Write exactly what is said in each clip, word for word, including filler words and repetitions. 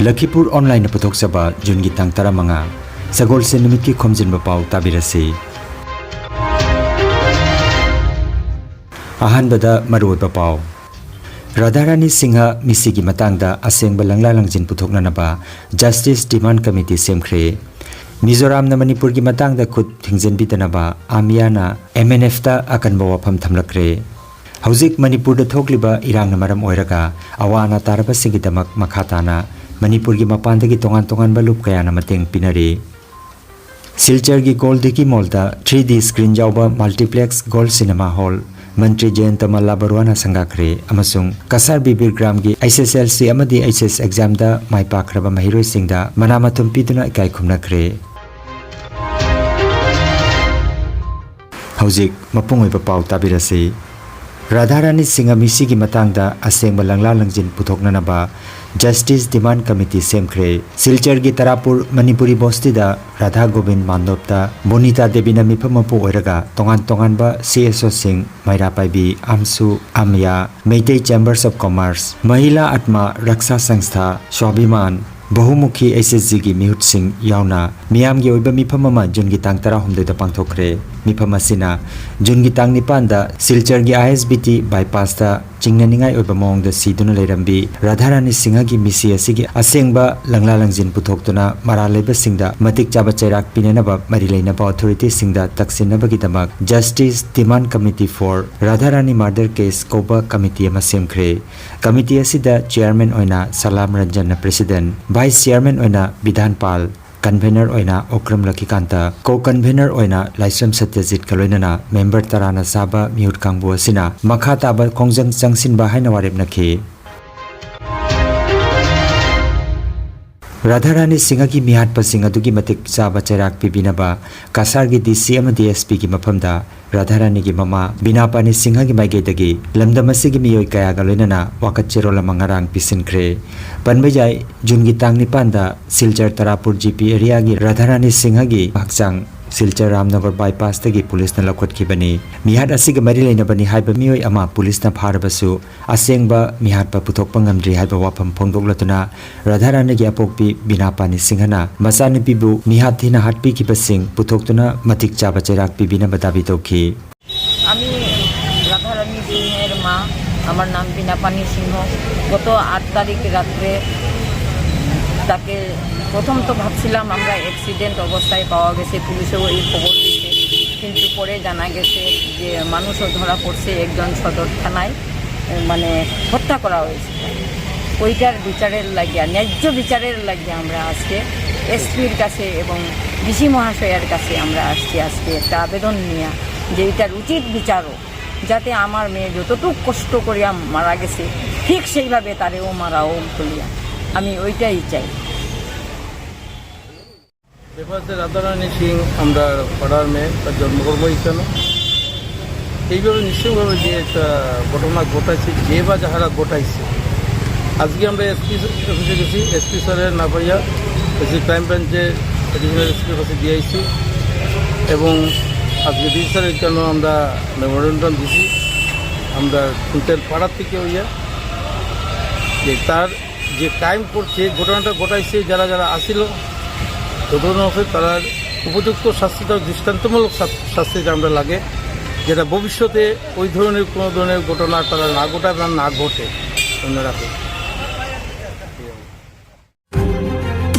ꯂꯈꯤꯄꯨꯔ ꯑꯣꯟꯂꯥꯏꯟꯅ ꯄꯨꯊꯣꯛꯆꯕ ꯖꯨꯟꯒꯤ ꯇꯥꯡ ꯇꯔꯥꯃꯉꯥ, ꯁꯒꯣꯜꯁꯦꯟ ꯅꯨꯃꯤꯠꯀꯤ ꯈꯣꯝꯖꯤꯟꯕ ꯄꯥꯎ ꯇꯥꯕꯤꯔꯁꯤ꯫ ꯑꯍꯥꯟꯕꯗ ꯃꯔꯨꯑꯣꯏꯕ ꯄꯥꯎ꯫ ꯔꯥꯙꯥꯔꯥꯅꯤ ꯁꯤꯡꯍ ꯃꯤꯁꯤꯒꯤ ꯃꯇꯥꯡꯗ ꯑꯁꯦꯡꯕ ꯂꯪꯂꯥ ꯂꯪꯖꯤꯟ ꯄꯨꯊꯣꯛꯅꯅꯕ Justice Demand Committee ꯁꯦꯝꯈ꯭ꯔꯦ꯫ ꯃꯤꯖꯣꯔꯥꯝꯅ ꯃꯅꯤꯄꯨꯔꯒꯤ ꯃꯇꯥꯡꯗ ꯈꯨꯠ ꯊꯤꯡꯖꯤꯟꯕꯤꯗꯅꯕ ꯑꯥꯃꯤꯌꯥꯅ M N F ꯇ ꯑꯀꯟꯕ ꯋꯥꯐꯝ ꯊꯝꯂꯛꯈ꯭ꯔꯦ꯫ ꯍꯧꯖꯤꯛ ꯃꯅꯤꯄꯨꯔꯗ ꯊꯣꯛꯂꯤꯕ ꯏꯔꯥꯡꯅ ꯃꯔꯝ ꯑꯣꯏꯔꯒ ꯑꯋꯥ ꯑꯅꯥ ꯇꯥꯔꯕꯁꯤꯡꯒꯤꯗꯃꯛ ꯃꯈꯥ ꯇꯥꯅ ꯃꯅꯤꯄꯨꯔꯒꯤ ꯃꯄꯥꯟꯗꯒꯤ ꯇꯣꯉꯥꯟ ꯇꯣꯉꯥꯟꯕ ꯂꯨꯞ ꯀꯌꯥꯅ ꯃꯇꯦꯡ ꯄꯤꯅꯔꯤ꯫ ꯁꯤꯜꯆꯔꯒꯤ ꯒꯣꯜꯗꯤꯒꯤ ꯃꯣꯜꯗ three D screen ꯌꯥꯎꯕ multiplex Gold Cinema Hall ꯃꯟꯇ꯭ꯔꯤ ꯖꯌꯟꯇ ꯃꯜꯂꯥ ꯕꯔꯨꯋꯥꯅ ꯁꯪꯒꯥꯈ꯭ꯔꯦ ꯑꯃꯁꯨꯡ Cachar ꯕꯤꯕꯤꯔ ꯒ꯭ꯔꯥꯝꯒꯤ H S L C ꯑꯃꯗꯤ H S exam ꯗ ꯃꯥꯏ ꯄꯥꯛꯈ꯭ꯔꯕ ꯃꯍꯩꯔꯣꯏꯁꯤꯡꯗ ꯃꯅꯥ ꯃꯊꯨꯝ ꯄꯤꯗꯨꯅ ꯏꯀꯥꯏ ꯈꯨꯝꯅꯈ꯭ꯔꯦ꯫ ꯍꯧꯖꯤꯛ ꯃꯄꯨꯡ ꯑꯣꯏꯕ ꯄꯥꯎ ꯇꯥꯕꯤꯔꯁꯤ꯫ ꯔꯥꯙꯥꯔꯥꯅꯤ ꯁꯤꯡꯍ ꯃꯤꯁꯤꯒꯤ ꯃꯇꯥꯡꯗ ꯑꯁꯦꯡꯕ ꯂꯪꯂꯥ ꯂꯪꯖꯤꯟ ꯄꯨꯊꯣꯛꯅꯅꯕ Justice Demand Committee ꯁꯦꯝꯈ꯭ꯔꯦ꯫ ꯁꯤꯜꯆꯔꯒꯤ ꯇꯔꯥꯄꯨꯔ Manipuri ꯕꯣꯁꯇꯤꯗ Radha Gobin ꯃꯥꯟꯗꯣꯞꯇ ꯕꯣꯅꯤꯇꯥ ꯗꯦꯕꯤꯅ ꯃꯤꯐꯝ ꯃꯄꯨ ꯑꯣꯏꯔꯒ ꯇꯣꯉꯥꯟ ꯇꯣꯉꯥꯟꯕ C S O ꯁꯤꯡ, ꯃꯩꯔꯥ ꯄꯥꯏꯕꯤ, ꯑꯝꯁꯨ, ꯑꯃꯌꯥ, Meitei Chambers of Commerce, ꯃꯍꯤꯂꯥ Atma Raksha ꯁꯪꯁꯊꯥ, ꯁ꯭ꯋꯥꯚꯤꯃꯥꯟ, ꯕꯍꯨꯃꯨꯈꯤ H S G ꯒꯤ ꯃꯤꯍꯨꯠꯁꯤꯡ ꯌꯥꯎꯅ ꯃꯤꯌꯥꯝꯒꯤ ꯑꯣꯏꯕ ꯃꯤꯐꯝ ꯑꯃ ꯖꯨꯟꯒꯤ ꯇꯥꯡ ꯇꯔꯥꯍꯨꯝꯗꯣꯏꯗ ꯄꯥꯡꯊꯣꯛꯈ꯭ꯔꯦ꯫ ꯃꯤꯐꯝ ꯑꯁꯤꯅ ꯖꯨꯟꯒꯤ ꯇꯥꯡ ꯅꯤꯄꯥꯟꯗ ꯁꯤꯜꯆꯔꯒꯤ I S B T bypass ꯇ ꯆꯤꯡꯅꯅꯤꯡꯉꯥꯏ ꯑꯣꯏꯕ ꯃꯑꯣꯡꯗ ꯁꯤꯗꯨꯅ ꯂꯩꯔꯝꯕꯤ ꯔꯥꯙꯥꯔꯥꯅꯤ ꯁꯤꯡꯍꯒꯤ ꯃꯤꯁꯤ ꯑꯁꯤꯒꯤ ꯑꯁꯦꯡꯕ ꯂꯪꯂꯥ ꯂꯪꯖꯤꯟ ꯄꯨꯊꯣꯛꯇꯨꯅ ꯃꯔꯥꯜ ꯂꯩꯕꯁꯤꯡꯗ ꯃꯇꯤꯛ ꯆꯥꯕ ꯆꯩꯔꯥꯛ ꯄꯤꯅꯅꯕ ꯃꯔꯤ ꯂꯩꯅꯕ authority ꯁꯤꯡꯗ ꯇꯛꯁꯤꯟꯅꯕꯒꯤꯗꯃꯛ Justice Demand Committee for ꯔꯥꯙꯥꯔꯥꯅꯤ Murder Case ꯀꯧꯕ committee ꯑꯃ ꯁꯦꯝꯈ꯭ꯔꯦ꯫ Committee ꯑꯁꯤꯗ chairman ꯑꯣꯏꯅ ꯁꯂꯥꯝ ꯔꯟꯖꯟꯅ president, vice chairman ꯑꯣꯏꯅ ꯕꯤꯙꯥꯟ ꯄꯥꯜ, convener ꯑꯣꯏꯅ ꯑꯣꯀ꯭ꯔꯝ ꯂꯈꯤꯀꯥꯟꯇ, co-convener ꯑꯣꯏꯅ ꯂꯥꯏꯁ꯭ꯔꯝ ꯁꯇ꯭ꯌꯖꯤꯠꯀ ꯂꯣꯏꯅꯅ member ꯇꯔꯥꯅ ꯁꯥꯕ ꯃꯤꯍꯨꯠ ꯀꯥꯡꯕꯨ ꯑꯁꯤꯅ ꯃꯈꯥ ꯇꯥꯕ ꯈꯣꯡꯖꯪ ꯆꯪꯁꯤꯟꯕ ꯍꯥꯏꯅ ꯋꯥꯔꯦꯞꯅꯈꯤ꯫ ꯔꯥꯙꯥꯔꯥꯅꯤ ꯁꯤꯡꯍꯒꯤ ꯃꯤꯍꯥꯠꯄꯁꯤꯡ ꯑꯗꯨꯒꯤ ꯃꯇꯤꯛ ꯆꯥꯕ ꯆꯩꯔꯥꯛ ꯄꯤꯕꯤꯅꯕ ꯀꯁꯥꯔꯒꯤ D C ꯑꯃꯗꯤ S P ꯒꯤ ꯃꯐꯝꯗ ꯔꯥꯙꯥꯔꯥꯅꯤꯒꯤ ꯃꯃꯥ ꯕꯤꯅꯥꯄꯥꯅꯤ ꯁꯤꯡꯍꯒꯤ ꯃꯥꯏꯀꯩꯗꯒꯤ ꯂꯝꯗꯝ ꯑꯁꯤꯒꯤ ꯃꯤꯑꯣꯏ ꯀꯌꯥꯒ ꯂꯣꯏꯅꯅ ꯋꯥꯀꯠ ꯆꯦꯔꯣꯜ ꯑꯃ ꯉꯔꯥꯡ ꯄꯤꯁꯤꯟꯈ꯭ꯔꯦ꯫ ꯄꯟꯕ ꯌꯥꯏ, ꯖꯨꯟꯒꯤ ꯇꯥꯡ ꯅꯤꯄꯥꯟꯗ ꯁꯤꯜꯆꯔ ꯇꯔꯥꯄꯨꯔ G P area ꯒꯤ ꯔꯥꯙꯥꯔꯥꯅꯤ ꯁꯤꯡꯍꯒꯤ ꯍꯛꯆꯥꯡ ꯁꯤꯜꯆꯔ ꯔꯥꯝꯅꯒꯔ ꯕꯥꯏꯄꯥꯁꯇꯒꯤ ꯄꯨꯂꯤꯁꯅ ꯂꯧꯈꯠꯈꯤꯕꯅꯤ꯫ ꯃꯤꯍꯥꯠ ꯑꯁꯤꯒ ꯃꯔꯤ ꯂꯩꯅꯕꯅꯤ ꯍꯥꯏꯕ ꯃꯤꯑꯣꯏ ꯑꯃ ꯄꯨꯂꯤꯁꯅ ꯐꯥꯔꯕꯁꯨ, ꯑꯁꯦꯡꯕ ꯃꯤꯍꯥꯠꯄ ꯄꯨꯊꯣꯛꯄ ꯉꯝꯗ꯭ꯔꯤ ꯍꯥꯏꯕ ꯋꯥꯐꯝ ꯐꯣꯡꯗꯣꯛꯂꯗꯨꯅ, ꯔꯥꯙꯥꯔꯥꯅꯤꯒꯤ ꯑꯄꯣꯛꯄꯤ ꯕꯤꯅꯥ ꯄꯥꯅꯤ ꯁꯤꯡꯍꯅ ꯃꯆꯥꯅꯨꯄꯤꯕꯨ ꯃꯤꯍꯥꯠ ꯊꯤꯅ ꯍꯥꯠꯄꯤꯈꯤꯕꯁꯤꯡ ꯄꯨꯊꯣꯛꯇꯨꯅ ꯃꯇꯤꯛ ꯆꯥꯕ ꯆꯩꯔꯥꯛ ꯄꯤꯕꯤꯅꯕ ꯗꯥꯕꯤ ꯇꯧꯈꯤ꯫ আমি রাধারানী সিংহের মা। আমার নাম বিনা পানি সিংহ। গত আট তারিখ রাত্রে তাকে প্রথম তো ভাবছিলাম আমরা অ্যাক্সিডেন্ট অবস্থায় পাওয়া গেছে, পুলিশেও এই খবর দিচ্ছে, কিন্তু পরে জানা গেছে যে মানুষও ধরা পড়ছে একজন সদর থানায়, মানে হত্যা করা হয়েছে। ওইটার বিচারের লাগিয়া, ন্যায্য বিচারের লাগিয়া আমরা আজকে এসপির কাছে এবং ডিসি মহাশয়ের কাছে আমরা আসছি আজকে একটা আবেদন নিয়ে যে এটার উচিত বিচার হোক, যাতে আমার মেয়ে যতটুকু কষ্ট করিয়া মারা গেছে ঠিক সেইভাবে তারেও মারা হোক বলিয়া আমি ওইটাই চাই। ব্যাপারে রাধারানী সিং আমরা পাড়ার মেয়ে, তার জন্মকর্ম এখানে। এইভাবে নিশ্চয়ভাবে যে একটা ঘটনা ঘটাইছে, যে বা যাহারা ঘটাইছে, আজকে আমরা এসপি অফিসে গেছি, এসপি স্যারের না পাইয়া এসি ক্রাইম ব্রাঞ্চের অ্যাডিশনাল এসপির কাছে দিয়ে আইছি এবং আজকে ডিসি স্যারের জন্য আমরা মেমোরেন্ডাম দিছি। আমরা কুন্টেল পাড়ার থেকে হইয়া যে তার যে ক্রাইম করছে, ঘটনাটা ঘটাইছে, যারা যারা আসিল ঘটনা, তারা উপযুক্ত শাস্তিটা, দৃষ্টান্তমূলক শাস- শাস্তিটা আমরা লাগে, যেটা ভবিষ্যতে ওই ধরনের কোনো ধরনের ঘটনা তারা না ঘটায় বা না ঘটে। মনে রাখে।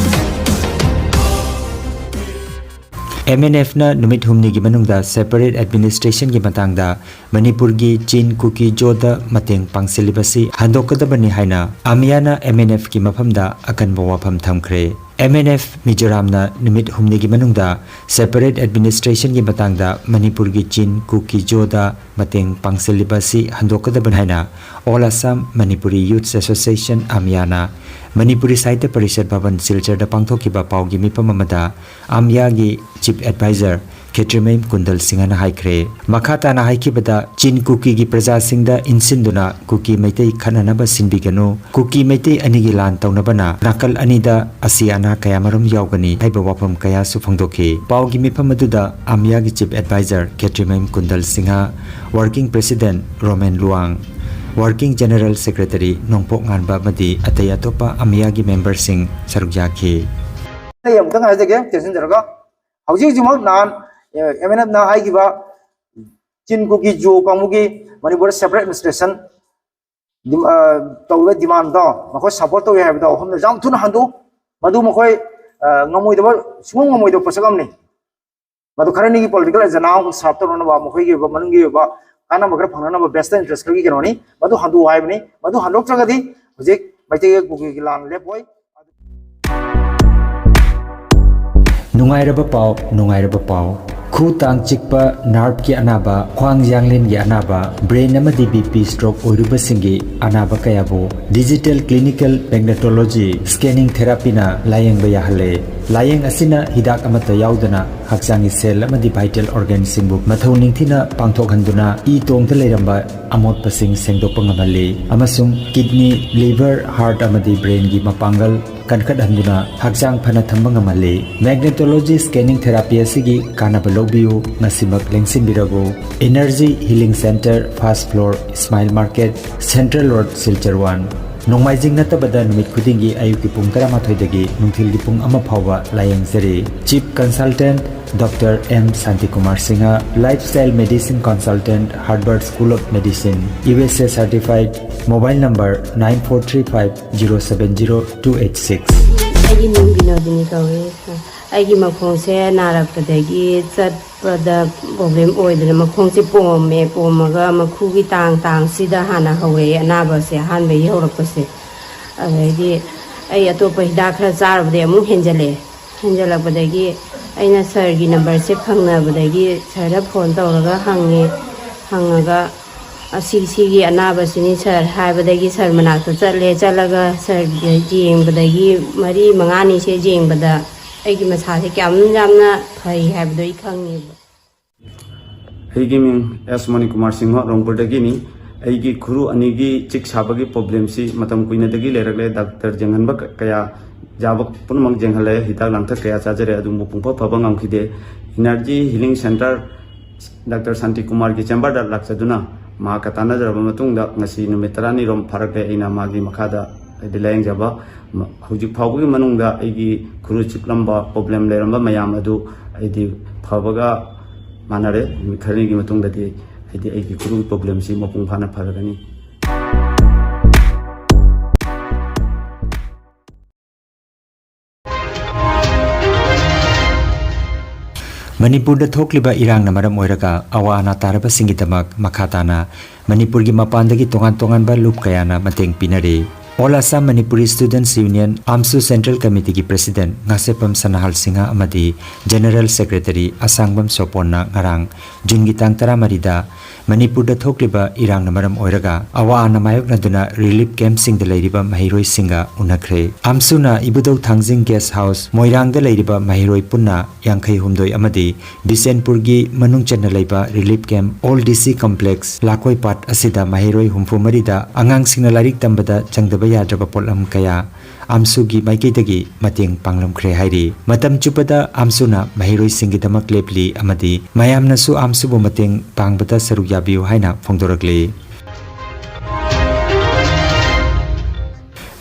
ꯑꯦꯝ ꯑꯦꯟ ꯑꯦꯐꯅ ꯅꯨꯃꯤꯠ ꯍꯨꯝꯅꯤꯒꯤ ꯃꯅꯨꯡꯗ ꯁꯦꯄꯔꯦꯠ ꯑꯦꯗꯃꯤꯅꯤꯁꯇ꯭ꯔꯦꯁꯟꯒꯤ ꯃꯇꯥꯡꯗ ꯃꯅꯤꯄꯨꯔꯒꯤ ꯆꯤꯟ ꯀꯨꯀꯤ ꯖꯣꯗ ꯃꯇꯦꯡ ꯄꯥꯡꯁꯤꯜꯂꯤꯕꯁꯤ ꯍꯟꯗꯣꯛꯀꯗꯕꯅꯤ ꯍꯥꯏꯅ ꯑꯃꯤꯌꯥꯅ ꯑꯦꯝ ꯑꯦꯟ ꯑꯦꯐꯀꯤ ꯃꯐꯝꯗ ꯑꯀꯟꯕ ꯋꯥꯐꯝ ꯊꯝꯈ꯭ꯔꯦ꯫ ꯑꯦꯝ ꯑꯦꯟ ꯑꯦꯐ ꯃꯤꯖꯣꯔꯥꯝꯅ ꯅꯨꯃꯤꯠ ꯍꯨꯝꯅꯤꯒꯤ ꯃꯅꯨꯡꯗ ꯁꯦꯄꯔꯦꯠ ꯑꯦꯗꯃꯤꯅꯤꯁꯇ꯭ꯔꯦꯁꯟꯒꯤ ꯃꯇꯥꯡꯗ ꯃꯅꯤꯄꯨꯔꯒꯤ ꯆꯤꯟ ꯀꯨꯀꯤ ꯖꯣꯗ ꯃꯇꯦꯡ ꯄꯥꯡꯁꯤꯜꯂꯤꯕ ꯑꯁꯤ ꯍꯟꯗꯣꯛꯀꯗꯕꯅꯤ ꯍꯥꯏꯅ All Assam Manipuri Youths Association, ꯑꯃꯤꯌꯥꯅ Manipuri ꯁꯥꯍꯤꯇ꯭ꯌ ꯄꯔꯤꯁꯠ ꯚꯕꯟ ꯁꯤꯜꯆꯔꯗ ꯄꯥꯡꯊꯣꯛꯈꯤꯕ ꯄꯥꯎꯒꯤ ꯃꯤꯐꯝ ꯑꯃꯗ ꯑꯃꯤꯌꯥꯒꯤ ꯆꯤꯐ ꯑꯦꯗꯚꯥꯏꯖꯔ ꯈꯦꯇ꯭ꯔꯤꯃꯌꯨꯝ ꯀꯨꯟꯗꯜ ꯁꯤꯡꯍꯅ ꯍꯥꯏꯈ꯭ꯔꯦ꯫ ꯃꯈꯥ ꯇꯥꯅ ꯍꯥꯏꯈꯤꯕꯗ, ꯆꯤꯟ ꯀꯨꯀꯤꯒꯤ ꯄ꯭ꯔꯖꯥꯁꯤꯡꯗ ꯏꯟꯁꯤꯟꯗꯨꯅ ꯀꯨꯀꯤ ꯃꯩꯇꯩ ꯈꯠꯅꯅꯕ ꯁꯤꯟꯕꯤꯒꯅꯨ, ꯀꯨꯀꯤ ꯃꯩꯇꯩ ꯑꯅꯤꯒꯤ ꯂꯥꯟ ꯇꯧꯅꯕꯅ ꯅꯥꯀꯜ ꯑꯅꯤꯗ ꯑꯁꯤ ꯑꯅꯥ ꯀꯌꯥꯃꯔꯨꯝ ꯌꯥꯎꯒꯅꯤ ꯍꯥꯏꯕ ꯋꯥꯐꯝ ꯀꯌꯥꯁꯨ ꯐꯣꯡꯗꯣꯛꯈꯤ꯫ ꯄꯥꯎꯒꯤ ꯃꯤꯐꯝ ꯑꯗꯨꯗ ꯑꯃꯤꯌꯥꯒꯤ Chief Advisor Khetrimayum Kundal Singh, Working President Romen Luwang, Working General Secretary ꯅꯣꯡꯄꯣꯛ ꯉꯥꯟꯕ ꯑꯃꯗꯤ ꯑꯇꯩ ꯑꯇꯣꯞꯄ ꯑꯃꯤꯌꯥꯒꯤ memberꯁꯤꯡ ꯁꯔꯨꯛ ꯌꯥꯈꯤ꯫ ꯑꯩ ꯑꯃꯨꯛꯇꯪ ꯍꯥꯏꯖꯒꯦ, ꯇꯦꯟꯁꯤꯟꯖꯔꯒ, ꯍꯧꯖꯤꯛ ꯍꯧꯖꯤꯛꯃꯛ ꯅꯍꯥꯟ, ꯑꯦ, ꯑꯦꯝ ꯑꯦꯟ ꯑꯦꯐꯅ ꯍꯥꯏꯈꯤꯕ ꯆꯤꯟ ꯀꯨꯀꯤ ꯖꯣ ꯀꯥꯡꯕꯨꯒꯤ ꯃꯅꯤꯄꯨꯔꯗ separate administration ꯗꯤꯝ-, ꯑ, ꯇꯧꯔꯤꯕ demandꯗꯣ, ꯃꯈꯣꯏ support ꯇꯧꯏ ꯍꯥꯏꯕꯗꯣ, ꯑꯍꯨꯝꯗ ꯌꯥꯝ ꯊꯨꯅ ꯍꯟꯗꯣꯛꯎ꯫ ꯃꯗꯨ ꯃꯈꯣꯏ, ꯑ, ꯉꯝꯃꯣꯏꯗꯕ, ꯁꯨꯡꯉꯝ ꯉꯝꯃꯣꯏꯗꯕ ꯄꯣꯠꯁꯛ ꯑꯃꯅꯤ꯫ ꯃꯗꯨ ꯈꯔꯅꯤꯒꯤ political agenda ꯑꯃꯈꯛ serve ꯇꯧꯅꯅꯕ, ꯃꯈꯣꯏꯒꯤ ꯑꯣꯏꯕ ꯃꯅꯨꯡꯒꯤ ꯑꯣꯏꯕ ꯀꯥꯟꯅꯕ ꯈꯔ ꯐꯪꯅꯅꯕ, vested interest ꯈꯔꯒꯤ ꯀꯩꯅꯣꯅꯤ꯫ ꯃꯗꯨ ꯍꯟꯗꯣꯛꯎ ꯍꯥꯏꯕꯅꯤ꯫ ꯃꯗꯨ ꯍꯟꯗꯣꯛꯇ꯭ꯔꯒꯗꯤ ꯍꯧꯖꯤꯛ ꯃꯩꯇꯩꯒꯤ ꯀꯨꯀꯤꯒꯤ ꯂꯥꯟ ꯂꯦꯞꯄꯣꯏ꯫ ꯅꯨꯡꯉꯥꯏꯔꯕ ꯄꯥꯎ, ꯅꯨꯡꯉꯥꯏꯔꯕ ꯄꯥꯎ꯫ ꯈꯨ ꯇꯥꯡ ꯆꯤꯛꯄ, nerveꯀꯤ ꯑꯅꯥꯕ, ꯈ꯭ꯋꯥꯡ ꯌꯥꯡꯂꯦꯟꯒꯤ ꯑꯅꯥꯕ, brain ꯑꯃꯗꯤ B P stroke ꯑꯣꯏꯔꯨꯕꯁꯤꯡꯒꯤ ꯑꯅꯥꯕ ꯀꯌꯥꯕꯨ digital clinical magnetology scanning therapyꯅ ꯂꯥꯌꯦꯡꯕ ꯌꯥꯍꯜꯂꯦ꯫ ꯂꯥꯌꯦꯡ ꯑꯁꯤꯅ ꯍꯤꯗꯥꯛ ꯑꯃꯠꯇ ꯌꯥꯎꯗꯅ ꯍꯛꯆꯥꯡꯒꯤ cell ꯑꯃꯗꯤ vital organꯁꯤꯡꯕꯨ ꯃꯊꯧ ꯅꯤꯡꯊꯤꯅ ꯄꯥꯡꯊꯣꯛꯍꯟꯗꯨꯅ ꯏ ꯇꯣꯡꯗ ꯂꯩꯔꯝꯕ ꯑꯃꯣꯠꯄꯁꯤꯡ ꯁꯦꯡꯗꯣꯛꯄ ꯉꯝꯍꯜꯂꯤ ꯑꯃꯁꯨꯡ kidney, liver, heart ꯑꯃꯗꯤ brainꯒꯤ ꯃꯄꯥꯡꯒꯜ ꯀꯟꯈꯠꯍꯟꯗꯨꯅ ꯍꯛꯆꯥꯡ ꯐꯅ ꯊꯝꯕ ꯉꯝꯍꯜꯂꯤ꯫ Magnetology scanning therapy ꯑꯁꯤꯒꯤ ꯀꯥꯟꯅꯕ ꯂꯧꯕꯤꯌꯨ, ꯉꯁꯤꯃꯛ ꯂꯦꯡꯁꯤꯟꯕꯤꯔꯕꯨ꯫ Energy Healing Center, first floor, Smile Market, Central Road, Silchar one꯫ ꯅꯣꯡꯃꯥꯏꯖꯤꯡ ꯅꯠꯇꯕꯗ ꯅꯨꯃꯤꯠ ꯈꯨꯗꯤꯡꯒꯤ ꯑꯌꯨꯛꯀꯤ ꯄꯨꯡ ꯇꯔꯥꯃꯥꯊꯣꯏꯗꯒꯤ ꯅꯨꯡꯊꯤꯜꯒꯤ ꯄꯨꯡ ꯑꯃ ꯐꯥꯎꯕ ꯂꯥꯌꯦꯡꯖꯔꯤ꯫ Chief Consultant Doctor M Santikumar Singha, Lifestyle Medicine Consultant, Harvard School of Medicine, U S A certified, mobile number nine four three five zero seven zero two eight six꯫ ꯑꯩꯒꯤ ꯃꯤꯡ ꯕꯤꯅꯣꯗꯤꯅꯤ ꯀꯧꯏ꯫ ꯑꯩꯒꯤ ꯃꯈꯣꯡꯁꯦ ꯅꯥꯔꯛꯄꯗꯒꯤ ꯆꯠꯄꯗ problem ꯑꯣꯏꯗꯅ ꯃꯈꯣꯡꯁꯦ ꯄꯣꯝꯃꯦ꯫ ꯄꯣꯝꯃꯒ ꯃꯈꯨꯒꯤ ꯇꯥꯡ, ꯇꯥꯡꯁꯤꯗ ꯍꯥꯟꯅ ꯍꯧꯔꯛꯑꯦ ꯑꯅꯥꯕꯁꯦ, ꯑꯍꯥꯟꯕꯒꯤ ꯍꯧꯔꯛꯄꯁꯦ꯫ ꯑꯗꯩꯗꯤ ꯑꯩ ꯑꯇꯣꯞꯄ ꯍꯤꯗꯥꯛ ꯈꯔ ꯆꯥꯔꯨꯕꯗꯒꯤ ꯑꯃꯨꯛ ꯍꯦꯟꯖꯜꯂꯛꯑꯦ꯫ ꯍꯦꯟꯖꯜꯂꯛꯄꯗꯒꯤ ꯑꯩꯅ sirꯒꯤ numberꯁꯦ ꯐꯪꯅꯕꯗꯒꯤ sirꯗ phone ꯇꯧꯔꯒ ꯍꯪꯉꯦ꯫ ꯍꯪꯉꯒ ꯑꯁꯤ, ꯁꯤꯒꯤ ꯑꯅꯥꯕꯁꯤꯅꯤ sir ꯍꯥꯏꯕꯗꯒꯤ sir ꯃꯅꯥꯛꯇ ꯆꯠꯂꯦ꯫ ꯆꯠꯂꯒ sirꯒ ꯌꯦꯡꯕꯗꯒꯤ ꯃꯔꯤ ꯃꯉꯥꯅꯤꯁꯦ ꯌꯦꯡꯕꯗ ꯑꯩꯒꯤ ꯃꯁꯥꯁꯦ ꯀꯌꯥꯝ ꯌꯥꯝꯅ ꯐꯩ ꯍꯥꯏꯕꯗꯣ ꯑꯩ ꯈꯪꯉꯦꯕ꯫ ꯑꯩꯒꯤ ꯃꯤꯡ ꯑꯦꯁ ꯃꯅꯤꯀꯨꯃꯥꯔ ꯁꯤꯡꯍ, ꯔꯣꯡꯄꯨꯔꯗꯒꯤꯅꯤ꯫ ꯑꯩꯒꯤ ꯈꯨꯔꯨ ꯑꯅꯤꯒꯤ ꯆꯤꯛ ꯁꯥꯕꯒꯤ ꯄ꯭ꯔꯣꯕ꯭ꯂꯦꯝꯁꯤ ꯃꯇꯝ ꯀꯨꯏꯅꯗꯒꯤ ꯂꯩꯔꯛꯂꯦ꯫ ꯗꯥꯛꯇꯔ ꯌꯦꯡꯍꯟꯕ ꯀ-, ꯀꯌꯥ, ꯌꯥꯕ ꯄꯨꯝꯅꯃꯛ ꯌꯦꯡꯍꯜꯂꯦ, ꯍꯤꯗꯥꯛ ꯂꯥꯡꯊꯛ ꯀꯌꯥ ꯆꯥꯖꯔꯦ, ꯑꯗꯨꯕꯨ ꯄꯨꯡꯐ ꯐꯕ ꯉꯝꯈꯤꯗꯦ꯫ ꯏꯅꯔꯖꯤ ꯍꯤꯂꯤꯡ ꯁꯦꯟꯇꯔ ꯗꯥꯛꯇꯔ ꯁꯥꯟꯇꯤꯀꯨꯃꯥꯔꯒꯤ ꯆꯦꯝꯕꯔꯗ ꯂꯥꯛꯆꯗꯨꯅ ꯃꯍꯥꯛꯀ ꯇꯥꯟꯅꯖꯔꯕ ꯃꯇꯨꯡꯗ ꯉꯁꯤ ꯅꯨꯃꯤꯠ ꯇꯔꯥꯅꯤꯔꯣꯝ ꯐꯥꯔꯛꯂꯦ꯫ ꯑꯩꯅ ꯃꯥꯒꯤ ꯃꯈꯥꯗ ꯍꯥꯏꯗꯤ ꯂꯥꯌꯦꯡꯖꯕ꯫ ꯃ-, ꯍꯧꯖꯤꯛ ꯐꯥꯎꯕꯒꯤ ꯃꯅꯨꯡꯗ ꯑꯩꯒꯤ ꯈꯨꯔꯨ ꯆꯤꯛꯂꯝꯕ, ꯄ꯭ꯔꯣꯕ꯭ꯂꯦꯝ ꯂꯩꯔꯝꯕ ꯃꯌꯥꯝ ꯑꯗꯨ ꯍꯥꯏꯗꯤ ꯐꯕꯒ ꯃꯥꯟꯅꯔꯦ꯫ ꯅꯨꯃꯤꯠ ꯈꯔꯅꯤꯒꯤ ꯃꯇꯨꯡꯗꯗꯤ ꯍꯥꯏꯗꯤ ꯑꯩꯒꯤ ꯈꯨꯔꯨ ꯄ꯭ꯔꯣꯕ꯭ꯂꯦꯝꯁꯤ ꯃꯄꯨꯡ ꯐꯥꯅ ꯐꯔꯒꯅꯤ꯫ ꯃꯅꯤꯄꯨꯔꯗ ꯊꯣꯛꯂꯤꯕ ꯏꯔꯥꯡꯅ ꯃꯔꯝ ꯑꯣꯏꯔꯒ ꯑꯋꯥ ꯑꯅꯥ ꯇꯥꯔꯕꯁꯤꯡꯒꯤꯗꯃꯛ ꯃꯈꯥ ꯇꯥꯅ ꯃꯅꯤꯄꯨꯔꯒꯤ ꯃꯄꯥꯟꯗꯒꯤ ꯇꯣꯉꯥꯟ ꯇꯣꯉꯥꯟꯕ ꯂꯨꯞ ꯀꯌꯥꯅ ꯃꯇꯦꯡ ꯄꯤꯅꯔꯤ꯫ All Assam Manipuri Students Union, ꯑꯥꯝꯁꯨ Central Committeeꯒꯤ President Ngasheppam ꯁꯅꯥꯍꯥꯜ Singh ꯑꯃꯗꯤ General Secretary ꯑꯁꯥꯡꯕꯝ ꯁꯣꯄꯣꯟꯅ ꯉꯔꯥꯡ ꯖꯨꯟꯒꯤ ꯇꯥꯡ ꯇꯔꯥꯃꯔꯤꯗ ꯃꯅꯤꯄꯨꯔꯗ ꯊꯣꯛꯂꯤꯕ ꯏꯔꯥꯡꯅ ꯃꯔꯝ ꯑꯣꯏꯔꯒ ꯑꯋꯥ ꯑꯅꯥ ꯃꯥꯌꯣꯛꯅꯗꯨꯅ relief campꯁꯤꯡꯗ ꯂꯩꯔꯤꯕ ꯃꯍꯩꯔꯣꯏꯁꯤꯡꯒ ꯎꯅꯈ꯭ꯔꯦ꯫ ꯑꯥꯝꯁꯨꯅ ꯏꯕꯨꯙꯧ ꯊꯥꯡꯖꯤꯡ Guest House ꯃꯣꯏꯔꯥꯡꯗ ꯂꯩꯔꯤꯕ ꯃꯍꯩꯔꯣꯏ ꯄꯨꯟꯅ ꯌꯥꯡꯈꯩ ꯍꯨꯝꯗꯣꯏ ꯑꯃꯗꯤ ꯕꯤꯁꯦꯟꯄꯨꯔꯒꯤ ꯃꯅꯨꯡ ꯆꯟꯅ ꯂꯩꯕ relief camp Old D C Complex ꯂꯥꯀꯣꯏꯄꯥꯠ ꯑꯁꯤꯗ ꯃꯍꯩꯔꯣꯏ ꯍꯨꯝꯐꯨ ꯃꯔꯤꯗ ꯑꯉꯥꯡꯁꯤꯡꯅ ꯂꯥꯏꯔꯤꯛ ꯇꯝꯕꯗ ꯆꯪꯗꯕ ꯌꯥꯗ꯭ꯔꯕ ꯄꯣꯠꯂꯝ ꯀꯌꯥ ꯑꯥꯝꯁꯨꯒꯤ ꯃꯥꯏꯀꯩꯗꯒꯤ ꯃꯇꯦꯡ ꯄꯥꯡꯂꯝꯈ꯭ꯔꯦ ꯍꯥꯏꯔꯤ꯫ ꯃꯇꯝ ꯆꯨꯞꯄꯗ ꯑꯥꯝꯁꯨꯅ ꯃꯍꯩꯔꯣꯏꯁꯤꯡꯒꯤꯗꯃꯛ ꯂꯦꯞꯂꯤ ꯑꯃꯗꯤ ꯃꯌꯥꯝꯅꯁꯨ ꯑꯥꯝꯁꯨꯕꯨ ꯃꯇꯦꯡ ꯄꯥꯡꯕꯗ ꯁꯔꯨꯛ ꯌꯥꯕꯤꯌꯨ ꯍꯥꯏꯅ ꯐꯣꯡꯗꯣꯔꯛꯂꯤ꯫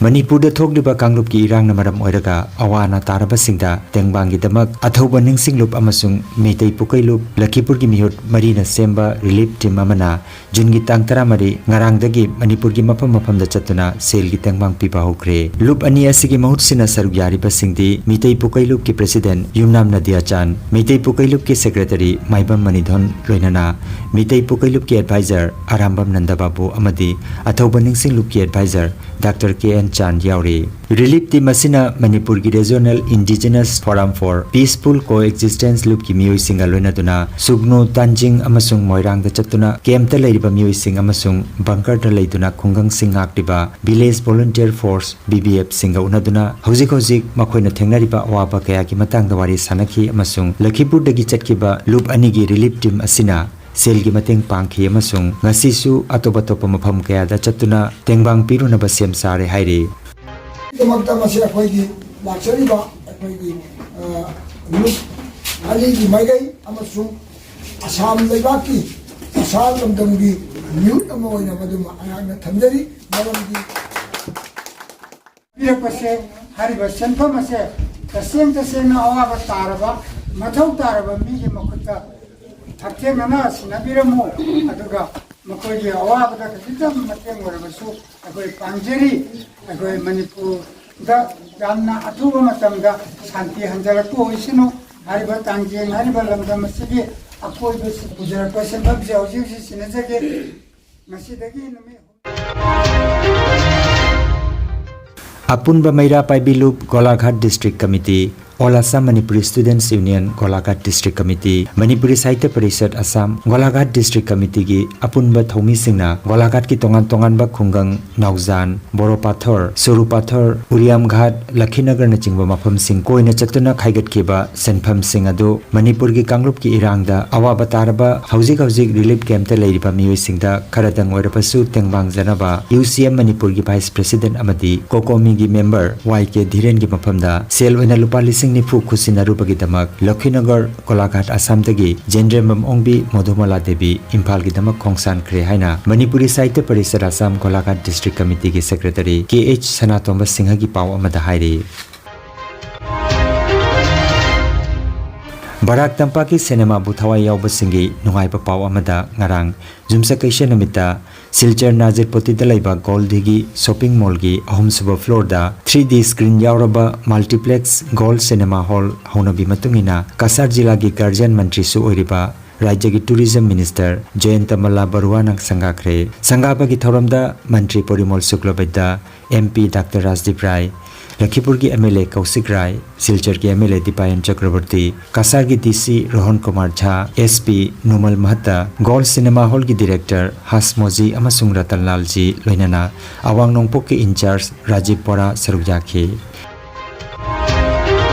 ꯃꯅꯤꯄꯨꯔꯗ ꯊꯣꯛꯂꯤꯕ ꯀꯥꯡꯂꯨꯞꯀꯤ ꯏꯔꯥꯡꯅ ꯃꯔꯝ ꯑꯣꯏꯔꯒ ꯑꯋꯥ ꯑꯅꯥ ꯇꯥꯔꯕꯁꯤꯡꯗ ꯇꯦꯡꯕꯥꯡꯒꯤꯗꯃꯛ ꯑꯊꯧꯕ ꯅꯤꯡꯁꯤꯡꯂꯨꯞ ꯑꯃꯁꯨꯡ ꯃꯩꯇꯩ ꯄꯨꯀꯩꯂꯨꯞ ꯂꯈꯤꯄꯨꯔꯒꯤ ꯃꯤꯍꯨꯠ ꯃꯔꯤꯅ ꯁꯦꯝꯕ relief team ꯑꯃꯅ ꯖꯨꯟꯒꯤ ꯇꯥꯡ ꯇꯔꯥꯃꯔꯤ ꯉꯔꯥꯡꯗꯒꯤ ꯃꯅꯤꯄꯨꯔꯒꯤ ꯃꯐꯝ ꯃꯐꯝꯗ ꯆꯠꯇꯨꯅ ꯁꯦꯜꯒꯤ ꯇꯦꯡꯕꯥꯡ ꯄꯤꯕ ꯍꯧꯈ꯭ꯔꯦ꯫ ꯂꯨꯞ ꯑꯅꯤ ꯑꯁꯤꯒꯤ ꯃꯍꯨꯠ ꯁꯤꯟꯅ ꯁꯔꯨꯛ ꯌꯥꯔꯤꯕꯁꯤꯡꯗꯤ ꯃꯤꯇꯩ ꯄꯨꯀꯩꯂꯨꯞꯀꯤ President ꯌꯨꯝꯅꯥꯝ ꯅꯗꯤꯌꯥꯆꯥꯟ, ꯃꯤꯇꯩ ꯄꯨꯀꯩꯂꯨꯞꯀꯤ Secretary ꯃꯥꯏꯕꯝ ꯃꯅꯤꯙꯣꯟ ꯂꯣꯏꯅꯅ ꯃꯤꯇꯩ ꯄꯨꯀꯩꯂꯨꯞꯀꯤ Advisor ꯑꯔꯥꯝꯕꯝ ꯅꯟꯗꯕꯥꯕꯨ ꯑꯃꯗꯤ ꯑꯊꯧꯕ ꯅꯤꯡꯁꯤꯡꯂꯨꯞꯀꯤ Advisor ꯗꯥꯛꯇꯔ ꯀꯦ ꯑꯦꯟ ꯆꯥꯟ ꯌꯥꯎꯔꯤ꯫ ꯔꯤꯂꯤꯐ ꯇꯤꯝ ꯑꯁꯤꯅ ꯃꯅꯤꯄꯨꯔꯒꯤ Regional Indigenous Forum for Peaceful Coexistence ꯂꯨꯞꯀꯤ ꯃꯤꯑꯣꯏꯁꯤꯡꯒ ꯂꯣꯏꯅꯗꯨꯅ ꯁꯨꯒꯅꯨ, ꯇꯥꯟꯖꯤꯡ ꯑꯃꯁꯨꯡ ꯃꯣꯏꯔꯥꯡꯗ ꯆꯠꯇꯨꯅ ꯀꯦꯝꯞꯇ ꯂꯩꯔꯤꯕ ꯃꯤꯑꯣꯏꯁꯤꯡ ꯑꯃꯁꯨꯡ ꯕꯪꯀꯔꯗ ꯂꯩꯗꯨꯅ ꯈꯨꯡꯒꯪꯁꯤꯡ ꯉꯥꯛꯂꯤꯕ Village Volunteer Force, V V F ꯁꯤꯡꯒ ꯎꯅꯗꯨꯅ ꯍꯧꯖꯤꯛ ꯍꯧꯖꯤꯛ ꯃꯈꯣꯏꯅ ꯊꯦꯡꯅꯔꯤꯕ ꯑꯋꯥꯕ ꯀꯌꯥꯒꯤ ꯃꯇꯥꯡꯗ ꯋꯥꯔꯤ ꯁꯥꯅꯈꯤ ꯑꯃꯁꯨꯡ ꯂꯈꯤꯄꯨꯔꯗꯒꯤ ꯆꯠꯈꯤꯕ ꯂꯨꯞ ꯑꯅꯤꯒꯤ ꯔꯤꯂꯤꯐ ꯇꯤꯝ ꯑꯁꯤꯅ ꯁꯦꯜꯒꯤ ꯃꯇꯦꯡ ꯄꯥꯡꯈꯤ ꯑꯃꯁꯨꯡ ꯉꯁꯤꯁꯨ ꯑꯇꯣꯞ ꯑꯇꯣꯞꯄ ꯃꯐꯝ ꯀꯌꯥꯗ ꯆꯠꯇꯨꯅ ꯇꯦꯡꯕꯥꯡ ꯄꯤꯔꯨꯅꯕ ꯁꯦꯝ ꯁꯥꯔꯦ ꯍꯥꯏꯔꯤ꯫ ꯗꯃꯛꯇ ꯃꯁꯤ ꯑꯩꯈꯣꯏꯒꯤ ꯂꯥꯛꯆꯔꯤꯕ ꯑꯩꯈꯣꯏꯒꯤ, ꯑ, ꯂꯨꯞ ꯑꯅꯤꯒꯤ ꯃꯥꯏꯀꯩ ꯑꯃꯁꯨꯡ ꯑꯁꯥꯝ ꯂꯩꯕꯥꯛꯀꯤ, ꯑꯁꯥꯝ ꯂꯝꯗꯝꯒꯤ ꯃꯤꯍꯨꯠ ꯑꯃ ꯑꯣꯏꯅ ꯃꯗꯨꯃ ꯑꯩꯍꯥꯛꯅ ꯊꯝꯖꯔꯤ꯫ ꯃꯔꯝꯗꯤ ꯄꯤꯔꯛꯄꯁꯦ, ꯍꯥꯏꯔꯤꯕ ꯁꯦꯟꯐꯝ ꯑꯁꯦ ꯇꯁꯦꯡ ꯇꯁꯦꯡꯅ ꯑꯋꯥꯕ ꯇꯥꯔꯕ, ꯃꯊꯧ ꯇꯥꯔꯕ ꯃꯤꯒꯤ ꯃꯈꯨꯠꯇ ꯍꯛꯊꯦꯡꯅꯅ ꯁꯤꯟꯅꯕꯤꯔꯝꯃꯨ꯫ ꯑꯗꯨꯒ ꯃꯈꯣꯏꯒꯤ ꯑꯋꯥꯕꯗ ꯈꯖꯤꯛꯇꯪ ꯃꯇꯦꯡ ꯑꯣꯏꯔꯕꯁꯨ ꯑꯩꯈꯣꯏ ꯄꯥꯡꯖꯔꯤ꯫ ꯑꯩꯈꯣꯏ ꯃꯅꯤꯄꯨꯔꯗ ꯌꯥꯝꯅ ꯑꯊꯨꯕ ꯃꯇꯝꯗ ꯁꯥꯟꯇꯤ ꯍꯟꯖꯔꯛꯄ ꯑꯣꯏꯁꯅꯨ꯫ ꯍꯥꯏꯔꯤꯕ ꯇꯥꯡꯖꯦꯡ ꯍꯥꯏꯔꯤꯕ ꯂꯝꯗꯝ ꯑꯁꯤꯒꯤ ꯑꯀꯣꯏꯕꯁꯤ ꯄꯨꯖꯔꯛꯄ ꯁꯦꯟꯐꯝꯁꯦ ꯍꯧꯖꯤꯛ ꯍꯧꯖꯤꯛ ꯁꯤꯟꯅꯖꯒꯦ꯫ ꯉꯁꯤꯗꯒꯤ ꯅꯨꯃꯤꯠ ꯑꯄꯨꯟꯕ ꯃꯩꯔꯥ ꯄꯥꯏꯕꯤ ꯂꯨꯞ ꯒꯣꯂꯥꯘꯥꯠ District Committee, All Assam Manipuri Students Union, Golaghat District Committee, Manipuri ꯁꯥꯍꯤꯇ꯭ꯌ ꯄꯔꯤꯁꯠ ꯑꯁꯥꯝ, ꯒꯣꯂꯥꯘꯥꯠ District Committeeꯒꯤ ꯑꯄꯨꯟꯕ ꯊꯧꯃꯤꯁꯤꯡꯅ ꯒꯣꯂꯥꯘꯥꯠꯀꯤ ꯇꯣꯉꯥꯟ ꯇꯣꯉꯥꯟꯕ ꯈꯨꯡꯒꯪ, ꯅꯥꯎꯖꯥꯟ, ꯕꯣꯔꯣꯄꯥꯊꯣꯔ, ꯁꯨꯔꯨꯄꯥꯊꯣꯔ, ꯎꯔꯤꯌꯥꯝꯘꯥꯠ, ꯂꯈꯤꯅꯒꯔꯅꯆꯤꯡꯕ ꯃꯐꯝꯁꯤꯡ ꯀꯣꯏꯅ ꯆꯠꯇꯨꯅ ꯈꯥꯏꯒꯠꯈꯤꯕ ꯁꯦꯟꯐꯝꯁꯤꯡ ꯑꯗꯨ ꯃꯅꯤꯄꯨꯔꯒꯤ ꯀꯥꯡꯂꯨꯞꯀꯤ ꯏꯔꯥꯡꯗ ꯑꯋꯥꯕ ꯇꯥꯔꯕ ꯍꯧꯖꯤꯛ ꯍꯧꯖꯤꯛ ꯔꯤꯂꯤꯐ ꯀꯦꯝꯞꯇ ꯂꯩꯔꯤꯕ ꯃꯤꯑꯣꯏꯁꯤꯡꯗ ꯈꯔꯗꯪ ꯑꯣꯏꯔꯕꯁꯨ ꯇꯦꯡꯕꯥꯡꯖꯅꯕ ꯌꯨ ꯁꯤ ꯑꯦꯝ ꯃꯅꯤꯄꯨꯔꯒꯤ Vice President ꯑꯃꯗꯤ ꯀꯣꯀꯣꯃꯤꯒꯤ member ꯋꯥꯏ ꯀꯦ ꯙꯤꯔꯦꯟꯒꯤ ꯃꯐꯝꯗ ꯁꯦꯜ ꯑꯣꯏꯅ ꯂꯨꯄꯥ ꯂꯤꯁꯤꯡ ꯅꯤꯐꯨ ꯈꯨꯠꯁꯤꯟꯅꯔꯨꯕꯒꯤꯗꯃꯛ ꯂꯈꯤꯅꯒꯔ, ꯒꯣꯂꯥꯘꯥꯠ, ꯑꯁꯥꯝꯗꯒꯤ ꯖꯦꯟꯗ꯭ꯔꯦꯝꯕꯝ ꯑꯣꯡꯕꯤ ꯃꯣꯙꯨꯃꯂꯥ ꯗꯦꯕꯤ ꯏꯝꯐꯥꯜꯒꯤꯗꯃꯛ ꯈꯣꯡꯁꯥꯟꯈ꯭ꯔꯦ ꯍꯥꯏꯅ ꯃꯅꯤꯄꯨꯔꯤ ꯁꯥꯍꯤꯇ꯭ꯌ ꯄꯔꯤꯁꯠ ꯑꯁꯥꯝ ꯒꯣꯂꯥꯘꯥꯠ District Committeeꯒꯤ Secretary ꯀꯦ ꯑꯩꯆ ꯁꯅꯥꯇꯣꯝꯕ ꯁꯤꯡꯍꯒꯤ ꯄꯥꯎ ꯑꯃꯗ ꯍꯥꯏꯔꯤ꯫ ꯕꯔꯥꯛ ꯇꯝꯄꯥꯛꯀꯤ ꯁꯤꯅꯦꯃꯥꯕꯨ ꯊꯋꯥꯏ ꯌꯥꯎꯕꯁꯤꯡꯒꯤ ꯅꯨꯡꯉꯥꯏꯕ ꯄꯥꯎ ꯑꯃꯗ, ꯉꯔꯥꯡ ꯌꯨꯝꯁꯀꯩꯁ ꯅꯨꯃꯤꯠꯇ ꯁꯤꯜꯆꯔ ꯅꯥꯖꯤꯔꯄꯣꯇꯤꯗ ꯂꯩꯕ ꯒꯣꯜꯗꯤꯒꯤ shopping mallꯒꯤ ꯑꯍꯨꯝꯁꯨꯕ floorꯗ three D screen ꯌꯥꯎꯔꯕ multiplex Gold Cinema Hall ꯍꯧꯅꯕꯤ ꯃꯇꯨꯡ ꯏꯟꯅ ꯀꯁꯥꯔ ꯖꯤꯂꯥꯒꯤ ꯒꯥꯔꯖꯤꯌꯥꯟ ꯃꯟꯇ꯭ꯔꯤꯁꯨ ꯑꯣꯏꯔꯤꯕ ꯔꯥꯖ꯭ꯌꯒꯤ Tourism Minister ꯖꯌꯟꯇ ꯃꯜꯂꯥ ꯕꯔꯨꯋꯥꯅ ꯁꯪꯒꯥꯈ꯭ꯔꯦ꯫ ꯁꯪꯒꯥꯕꯒꯤ ꯊꯧꯔꯝꯗ ꯃꯟꯇ꯭ꯔꯤ ꯄꯣꯔꯤꯃꯣꯜ ꯁꯨꯀ꯭ꯂꯕꯩꯗ꯭ꯌ, MP Doctor ꯔꯥꯖꯗꯤꯞ ꯔꯥꯏ, ꯂꯈꯤꯄꯨꯔꯒꯤ MLA ꯀꯧꯁꯤꯛ ꯔꯥꯏ, ꯁꯤꯜꯆꯔꯒꯤ MLA ꯗꯤꯄꯥꯌꯟ ꯆꯀ꯭ꯔꯕꯔꯇꯤ, ꯀꯁꯥꯔꯒꯤ DC ꯔꯣꯍꯟ ꯀꯨꯃꯥꯔ ꯖꯥ, SP ꯅꯨꯃꯜ ꯃꯍꯠꯇ, ꯒꯣꯜ ꯁꯤꯅꯦꯃꯥ ꯍꯣꯜꯒꯤ director ꯍꯥꯁꯃꯣꯖꯤ ꯑꯃꯁꯨꯡ ꯔꯇꯟ ꯂꯥꯜꯖꯤ, ꯂꯣꯏꯅꯅ ꯑꯋꯥꯡ ꯅꯣꯡꯄꯣꯛꯀꯤ in-charge ꯔꯥꯖꯤꯕ ꯕꯣꯔꯥ ꯁꯔꯨꯛ ꯌꯥꯈꯤ꯫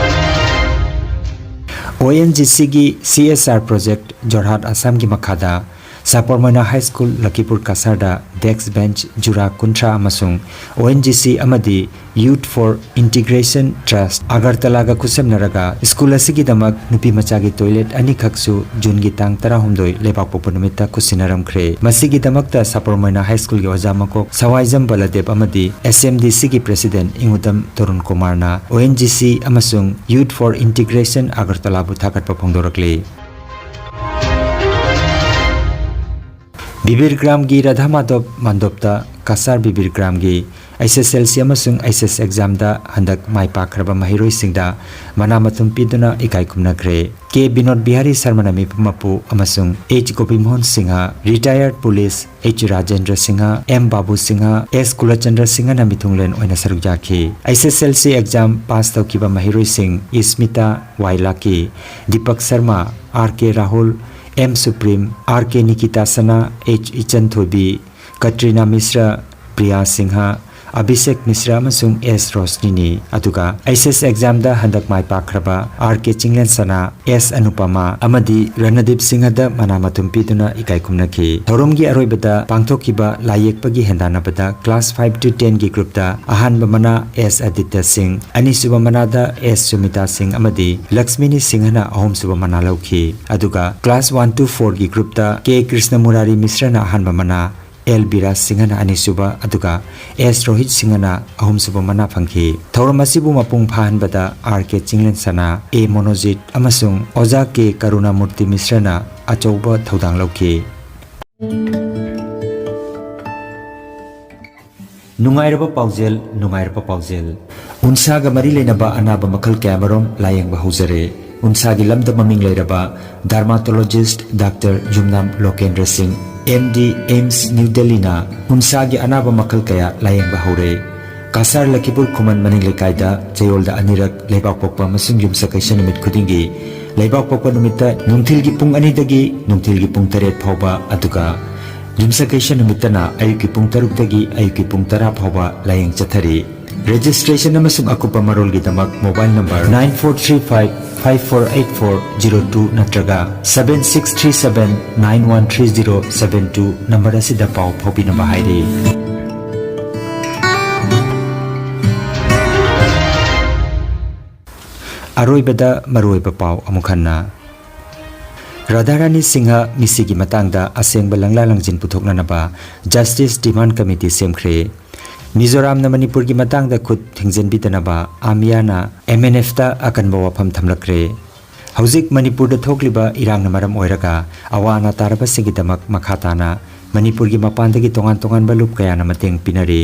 ONGCꯒꯤ CSR project ꯖꯣꯔꯍꯥꯠ ꯑꯁꯥꯝꯒꯤ ꯃꯈꯥꯗ ꯁꯥꯄꯔꯃꯣꯏꯅꯥ High School ꯂꯈꯤꯄꯨꯔ ꯀꯁꯥꯔꯗ desk bench ꯖꯨꯔꯥ ꯀꯨꯟꯊ꯭ꯔꯥ ꯑꯃꯁꯨꯡ ONGC ꯑꯃꯗꯤ Youth for Integration Trust ꯑꯒꯔꯇꯂꯥꯒ ꯈꯨꯠꯁꯝꯅꯔꯒ school ꯑꯁꯤꯒꯤꯗꯃꯛ ꯅꯨꯄꯤ ꯃꯆꯥꯒꯤ toilet ꯑꯅꯤꯈꯛꯁꯨ Juneꯒꯤ ꯇꯥꯡ ꯇꯔꯥꯍꯨꯝꯗꯣꯏ ꯂꯩꯕꯥꯛꯄꯣꯛꯄ ꯅꯨꯃꯤꯠꯇ ꯈꯨꯠꯁꯤꯟꯅꯔꯝꯈ꯭ꯔꯦ꯫ ꯃꯁꯤꯒꯤꯗꯃꯛꯇ ꯁꯥꯄꯔꯃꯣꯏꯅꯥ High Schoolꯒꯤ ꯑꯣꯖꯥ ꯃꯀꯣꯛ ꯁꯋꯥꯏꯖꯝ ꯕꯂꯗꯦꯕ ꯑꯃꯗꯤ SMDCꯒꯤ President ꯏꯉꯨꯗꯝ ꯇꯔꯨꯟ ꯀꯨꯃꯥꯔꯅ ONGC ꯑꯃꯁꯨꯡ Youth for Integration ꯑꯒꯔꯇꯂꯥꯕꯨ ꯊꯥꯒꯠꯄ ꯐꯣꯡꯗꯣꯔꯛꯂꯤ꯫ ꯕꯤꯕꯤꯔ ꯒ꯭ꯔꯥꯝꯒꯤ ꯔꯥꯙꯥ ꯃꯥꯙꯕ ꯃꯟꯗꯣꯞꯇ ꯀꯁꯥꯔ ꯕꯤꯕꯤꯔ ꯒ꯭ꯔꯥꯝꯒꯤ HSLC ꯑꯃꯁꯨꯡ HS examꯗ ꯍꯟꯗꯛ ꯃꯥꯏ ꯄꯥꯛꯈ꯭ꯔꯕ ꯃꯍꯩꯔꯣꯏꯁꯤꯡꯗ ꯃꯅꯥ ꯃꯊꯨꯝ ꯄꯤꯗꯨꯅ ꯏꯀꯥꯏ ꯈꯨꯝꯅꯈ꯭ꯔꯦ꯫ ꯀꯦ ꯕꯤꯅꯣꯗ ꯕꯤꯍꯥꯔꯤ ꯁꯔꯃꯅ ꯃꯤꯐꯝ ꯃꯄꯨ ꯑꯃꯁꯨꯡ H Gopimohan Singh, retired police H Rajendra Singh, M Babu Singh, S Kulachandra ꯁꯤꯡꯍꯅ ꯃꯤꯊꯨꯡꯂꯦꯟ ꯑꯣꯏꯅ ꯁꯔꯨꯛ ꯌꯥꯈꯤ꯫ HSLC exam pass ꯇꯧꯈꯤꯕ ꯃꯍꯩꯔꯣꯏꯁꯤꯡ Ismita Y Laki, Deepak Sharma, R K Rahul, M Supreme, R K Nikita Sana, H ꯏꯆꯟ ꯊꯣꯏꯕꯤ, ꯀꯇ꯭ꯔꯤꯅꯥ ꯃꯤꯁ꯭ꯔ, ꯄ꯭ꯔꯤꯌꯥ ꯁꯤꯡꯍ, ꯑꯕꯤꯁꯦꯛ ꯃꯤꯁ꯭ꯔ ꯑꯃꯁꯨꯡ ꯑꯦꯁ ꯔꯣꯁꯅꯤꯅꯤ꯫ ꯑꯗꯨꯒ HS examꯗ ꯍꯟꯗꯛ ꯃꯥꯏ ꯄꯥꯛꯈ꯭ꯔꯕ ꯑꯥꯔ ꯀꯦ ꯆꯤꯡꯂꯦꯟ ꯁꯅꯥ, ꯑꯦꯁ ꯑꯅꯨꯄꯃꯥ ꯑꯃꯗꯤ ꯔꯅꯗꯤꯞ ꯁꯤꯡꯍꯗ ꯃꯅꯥ ꯃꯊꯨꯝ ꯄꯤꯗꯨꯅ ꯏꯀꯥꯏ ꯈꯨꯝꯅꯈꯤ꯫ ꯊꯧꯔꯝꯒꯤ ꯑꯔꯣꯏꯕꯗ ꯄꯥꯡꯊꯣꯛꯈꯤꯕ ꯂꯥꯏ ꯌꯦꯛꯄꯒꯤ ꯍꯦꯟꯗꯥꯟꯅꯕꯗ class five to tenꯒꯤ groupꯇ ꯑꯍꯥꯟꯕ ꯃꯅꯥ ꯑꯦꯁ ꯑꯗꯤꯇ꯭ꯌ ꯁꯤꯡ, ꯑꯅꯤꯁꯨꯕ ꯃꯅꯥꯗ ꯑꯦꯁ ꯁꯨꯃꯤꯇꯥ ꯁꯤꯡ ꯑꯃꯗꯤ ꯂꯛꯁꯃꯤꯅꯤ ꯁꯤꯡꯍꯅ ꯑꯍꯨꯝꯁꯨꯕ ꯃꯅꯥ ꯂꯧꯈꯤ꯫ ꯑꯗꯨꯒ class one to fourꯒꯤ groupꯇ ꯀꯦ ꯀ꯭ꯔꯤꯁꯅ ꯃꯨꯔꯥꯔꯤ ꯃꯤꯁ꯭ꯔꯅ ꯑꯍꯥꯟꯕ ꯃꯅꯥ, ꯑꯦꯜ ꯕꯤꯔꯥꯖ ꯁꯤꯡꯍꯅ ꯑꯅꯤꯁꯨꯕ, ꯑꯗꯨꯒ ꯑꯦꯁ ꯔꯣꯍꯤꯠ ꯁꯤꯡꯍꯅ ꯑꯍꯨꯝꯁꯨꯕ ꯃꯅꯥ ꯐꯪꯈꯤ꯫ ꯊꯧꯔꯝ ꯑꯁꯤꯕꯨ ꯃꯄꯨꯡ ꯐꯥꯍꯟꯕꯗ ꯑꯥꯔ ꯀꯦ ꯆꯤꯡꯂꯦꯟ ꯁꯅꯥ, ꯑꯦ ꯃꯣꯅꯣꯖꯤꯠ ꯑꯃꯁꯨꯡ ꯑꯣꯖꯥ ꯀꯦ ꯀꯔꯨꯅꯥꯃꯨꯔꯇꯤ ꯃꯤꯁ꯭ꯔꯅ ꯑꯆꯧꯕ ꯊꯧꯗꯥꯡ ꯂꯧꯈꯤ꯫ ꯅꯨꯡꯉꯥꯏꯔꯕ ꯄꯥꯎꯖꯦꯜ, ꯅꯨꯡꯉꯥꯏꯔꯕ ꯄꯥꯎꯖꯦꯜ꯫ ꯎꯟꯁꯥꯒ ꯃꯔꯤ ꯂꯩꯅꯕ ꯑꯅꯥꯕ ꯃꯈꯜ ꯀꯌꯥꯃꯔꯨꯝ ꯂꯥꯌꯦꯡꯕ ꯍꯧꯖꯔꯦ꯫ ꯎꯟꯁꯥꯒꯤ ꯂꯝꯗ ꯃꯃꯤꯡ ꯂꯩꯔꯕ dermatologist Doctor ꯌꯨꯝꯅꯥꯝ ꯂꯣꯀꯦꯟꯗ꯭ꯔ ꯁꯤꯡ, M D, AIIMS, New Delhi ꯅ ꯎꯟꯁꯥꯒꯤ ꯑꯅꯥꯕ ꯃꯈꯜ ꯀꯌꯥ ꯂꯥꯌꯦꯡꯕ ꯍꯧꯔꯦ꯫ ꯀꯁꯥꯔ ꯂꯈꯤꯄꯨꯔ ꯈꯨꯃꯟ ꯃꯅꯤꯡ ꯂꯩꯀꯥꯏꯗ ꯆꯌꯣꯜꯗ ꯑꯅꯤꯔꯛ ꯂꯩꯕꯥꯛꯄꯣꯛꯄ ꯑꯃꯁꯨꯡ ꯌꯨꯝꯁꯀꯩꯁ ꯅꯨꯃꯤꯠ ꯈꯨꯗꯤꯡꯒꯤ ꯂꯩꯕꯥꯛꯄꯣꯛꯄ ꯅꯨꯃꯤꯠꯇ ꯅꯨꯡꯊꯤꯜꯒꯤ ꯄꯨꯡ ꯑꯅꯤꯗꯒꯤ ꯅꯨꯡꯊꯤꯜꯒꯤ ꯄꯨꯡ ꯇꯔꯦꯠ ꯐꯥꯎꯕ, ꯑꯗꯨꯒ ꯌꯨꯝꯁꯀꯩꯁ ꯅꯨꯃꯤꯠꯇꯅ ꯑꯌꯨꯛꯀꯤ ꯄꯨꯡ ꯇꯔꯨꯛꯇꯒꯤ ꯑꯌꯨꯛꯀꯤ ꯄꯨꯡ ꯇꯔꯥ ꯐꯥꯎꯕ ꯂꯥꯌꯦꯡ ꯆꯠꯊꯔꯤ꯫ Registration ꯑꯃꯁꯨꯡ ꯑꯀꯨꯞꯄ ꯃꯔꯣꯜꯒꯤꯗꯃꯛ mobile number nine four three five five four eight four zero two ꯅꯠꯇ꯭ꯔꯒ seven six three seven nine one three zero seven two number ꯑꯁꯤꯗ ꯄꯥꯎ ꯐꯥꯎꯕꯤꯅꯕ ꯍꯥꯏꯔꯤ꯫ ꯑꯔꯣꯏꯕꯗ ꯃꯔꯨꯑꯣꯏꯕ ꯄꯥꯎ ꯑꯃꯨꯛ ꯍꯟꯅ꯫ ꯔꯥꯙꯥꯔꯥꯅꯤ ꯁꯤꯡꯍ ꯃꯤꯁꯤꯒꯤ ꯃꯇꯥꯡꯗ ꯑꯁꯦꯡꯕ ꯂꯪꯂꯥ ꯂꯪꯖꯤꯟ ꯄꯨꯊꯣꯛꯅꯅꯕ Justice Demand Committee ꯁꯦꯝꯈ꯭ꯔꯦ꯫ ꯃꯤꯖꯣꯔꯥꯝꯅ ꯃꯅꯤꯄꯨꯔꯒꯤ ꯃꯇꯥꯡꯗ ꯈꯨꯠ ꯊꯤꯡꯖꯤꯟꯕꯤꯗꯅꯕ ꯑꯥꯃꯤꯌꯥꯅ M N F ꯇ ꯑꯀꯟꯕ ꯋꯥꯐꯝ ꯊꯝꯂꯛꯈ꯭ꯔꯦ꯫ ꯍꯧꯖꯤꯛ ꯃꯅꯤꯄꯨꯔꯗ ꯊꯣꯛꯂꯤꯕ ꯏꯔꯥꯡꯅ ꯃꯔꯝ ꯑꯣꯏꯔꯒ ꯑꯋꯥ ꯑꯅꯥ ꯇꯥꯔꯕꯁꯤꯡꯒꯤꯗꯃꯛ ꯃꯈꯥ ꯇꯥꯅ ꯃꯅꯤꯄꯨꯔꯒꯤ ꯃꯄꯥꯟꯗꯒꯤ ꯇꯣꯉꯥꯟ ꯇꯣꯉꯥꯟꯕ ꯂꯨꯞ ꯀꯌꯥꯅ ꯃꯇꯦꯡ ꯄꯤꯅꯔꯤ꯫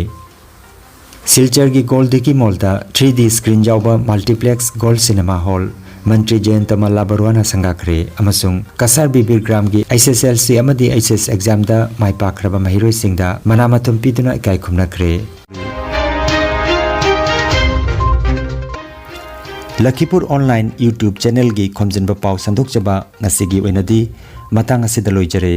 ꯁꯤꯜꯆꯔꯒꯤ ꯒꯣꯜꯗꯤꯀꯤ ꯃꯣꯜꯗ three D screen ꯌꯥꯎꯕ multiplex Gold Cinema Hall ꯃꯟꯇ꯭ꯔꯤ ꯖꯌꯟꯇ ꯃꯜꯂꯥ ꯕꯔꯨꯋꯥꯅ ꯁꯪꯒꯥꯈ꯭ꯔꯦ ꯑꯃꯁꯨꯡ Cachar ꯕꯤꯕꯤꯔ ꯒ꯭ꯔꯥꯝꯒꯤ H S L C ꯑꯃꯗꯤ H S exam ꯗ ꯃꯥꯏ ꯄꯥꯛꯈ꯭ꯔꯕ ꯃꯍꯩꯔꯣꯏꯁꯤꯡꯗ ꯃꯅꯥ ꯃꯊꯨꯝ ꯄꯤꯗꯨꯅ ꯏꯀꯥꯏ ꯈꯨꯝꯅꯈ꯭ꯔꯦ꯫ ꯂꯈꯤꯄꯨꯔ online YouTube channel ꯒꯤ ꯈꯣꯝꯖꯤꯟꯕ ꯄꯥꯎ ꯁꯟꯗꯣꯛꯆꯕ ꯉꯁꯤꯒꯤ ꯑꯣꯏꯅꯗꯤ ꯃꯇꯥꯡ ꯑꯁꯤꯗ ꯂꯣꯏꯖꯔꯦ꯫